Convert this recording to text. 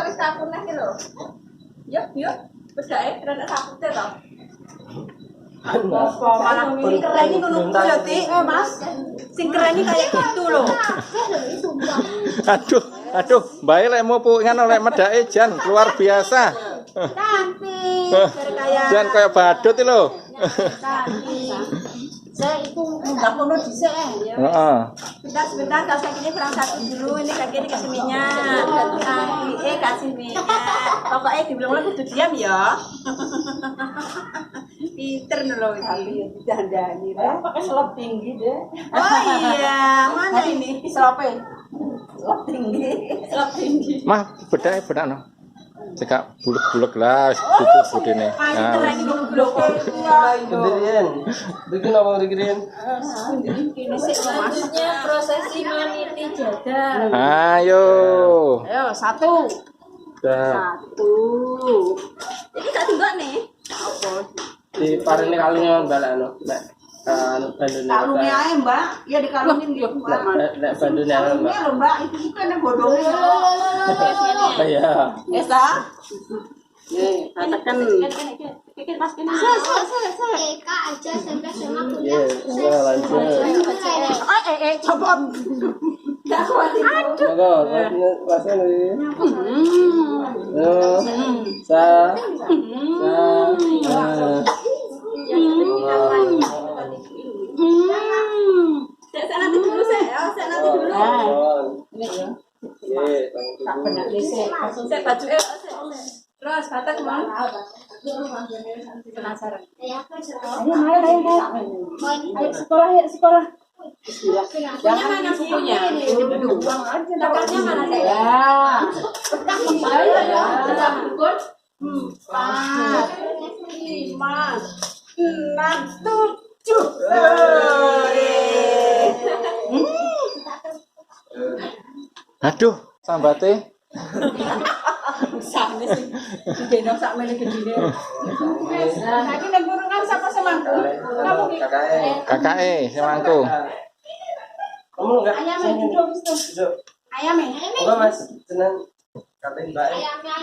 wis sapu neh iki lho. Yo, yo. Wis gae rada sapu to. Apa malah Sing keren iki ngono kuwi lho, Tik. Eh, Mas. Sing keren iki kayak gitu lho. Aduh, aduh, bae lek mau ngono lek medake jan luar biasa. Cantik. Kayak Jan kaya badut iki lho. Cantik. Saya itu enggak kono dhisik eh. Heeh. Sebentar, sebentar, kaos kakinya kurang satu dulu. Ini kakinya dikasih minyak. Kaki kasih minyak. Pokoknya dibilang kudu diam ya. Pinter lho iki. Dandani. Pakai selop tinggi deh. Oh iya, mana ini? Selope. Selop tinggi. Selop tinggi. Mah bedake bedakno. Cekak bulek-bulek lah wis butuh budene. Pinter Nah, lagi goblok. Sendirian. Bikin apa bikin? Selanjutnya prosesi maniti jadah. Ayo. Ayo, satu. Dah. Satu. Ini tak tunggu nih. Di parene kalungnya balakno. Nek anu bandune. Kalungnya ae, Mbak. Ya dikalungin gitu, Mbak. Nek nek bandune anu, Mbak. Kalungnya lho, Mbak. Itu kan bodongnya. Oh iya. Wes ta? Nih, tekan. TK aja SMP SMA Iya, kuliah iya, lanjut. Eh, eh, eh, copot. Gak kuat itu. Monggo, rasanya nih. Yo. Sa. Sa. Sa. Saya nanti dulu saya, ya, saya nanti dulu. Ini ya. Iya, tanggung Benar dhisik. Saya baju eh, saya. Terus batak mau. Penasaran. Ya, aku Ayo, ayo, ayo, ayo. Ayo sekolah, ayo sekolah. Bukunya mana bukunya? Coklatnya mana saya? Ya. Ayo, ayo. Tetap 4, 5, 6, 7. Aduh, sambate. Sakne sing digendong sakmene gedine. Nah, iki nang kurungan sapa semangku? Kamu ki. Kakaknya. Kakake sing mangku. Kamu enggak? Ayamnya duduk wis tuh. Duduk. Ayamnya. Enggak, Mas. Seneng katain Mbak. Ayamnya.